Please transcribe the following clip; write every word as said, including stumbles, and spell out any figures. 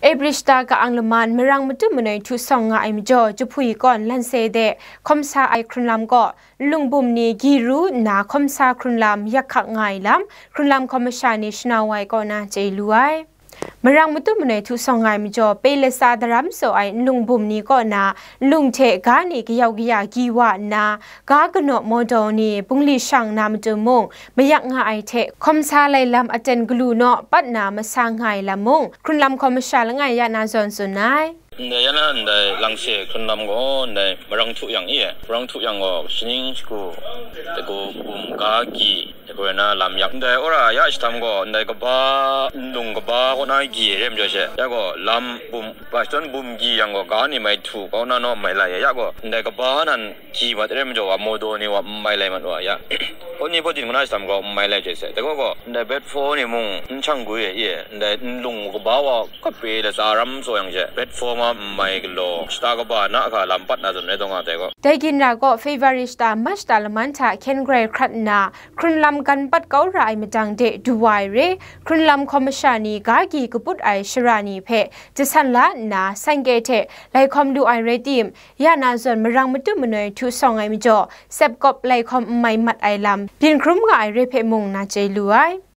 April shata ka-ang laman marang matu manoi htu sawng nga ai majaw, Jahpui kawn Lanse de hkawm sa ai hkrun lam kaw nlung bum ni gyi ru nna hkawm sa hkrun lam yak hkak nga ai lam, hkrun lam hkawm masha ni shanau ai kaw na chye lu ai. Marang matu manoi htu sawng nga ai majaw, Pelasa daram tsaw ai nlung bum ni kaw na nlung hte ga ni kayau kaya gyi wa nna, ga kanaw mawdaw ni bungli shang na matu mung, mayak nga ai hte hkawm sa lai lam aten galu naw pat na masa nga ai lam mung, hkrun lam hkawm masha langai ya na zawn tsun ai. Ndai ya na ndai Lanse hkrun lam gaw ndai marang htu yang i e, marang htu yang gaw shaning shagu, dagu bum ga gyi, dagu na lam yak ndai wora ya shatam gaw ndai kaba, nlung kaba kaw na gyi re majaw she, ya gaw lam bum, ba shadawn bum gyi yang gaw ga ni mai htu kau na naw mai lai e, ya gaw ndai kaba nan gyi mat re majaw wa, mawdaw ni wa n mai lai mat wa ya. Oni Bodin kaw na shatam gaw n mai lai chye se. Dai gaw gaw, ndai Bedford ni mung n shang gwi e, i e, ndai nlung kaba wa kape lasa ram tsaw yang she, Bedford ma n mai galaw, shata kaba na hka lam pat na zawn rai taw nga dai gaw. Dai ginra gaw February shata, March shata laman hta hkyen grai hkrat nna, hkrun lam gan pat kau ra ai madang de du wa ai re, hkrun lam hkawm masha ni ga gyi kaput ai shara ni hpe jasan la nna, sangke hte lai hkawm lu ai rai tim, ya na zawn marang matu manoi htu sawng ai majaw, sep kawp lai hkawm n mai mat ai lam, byin hkrum nga ai re hpe mung na chye lu ai.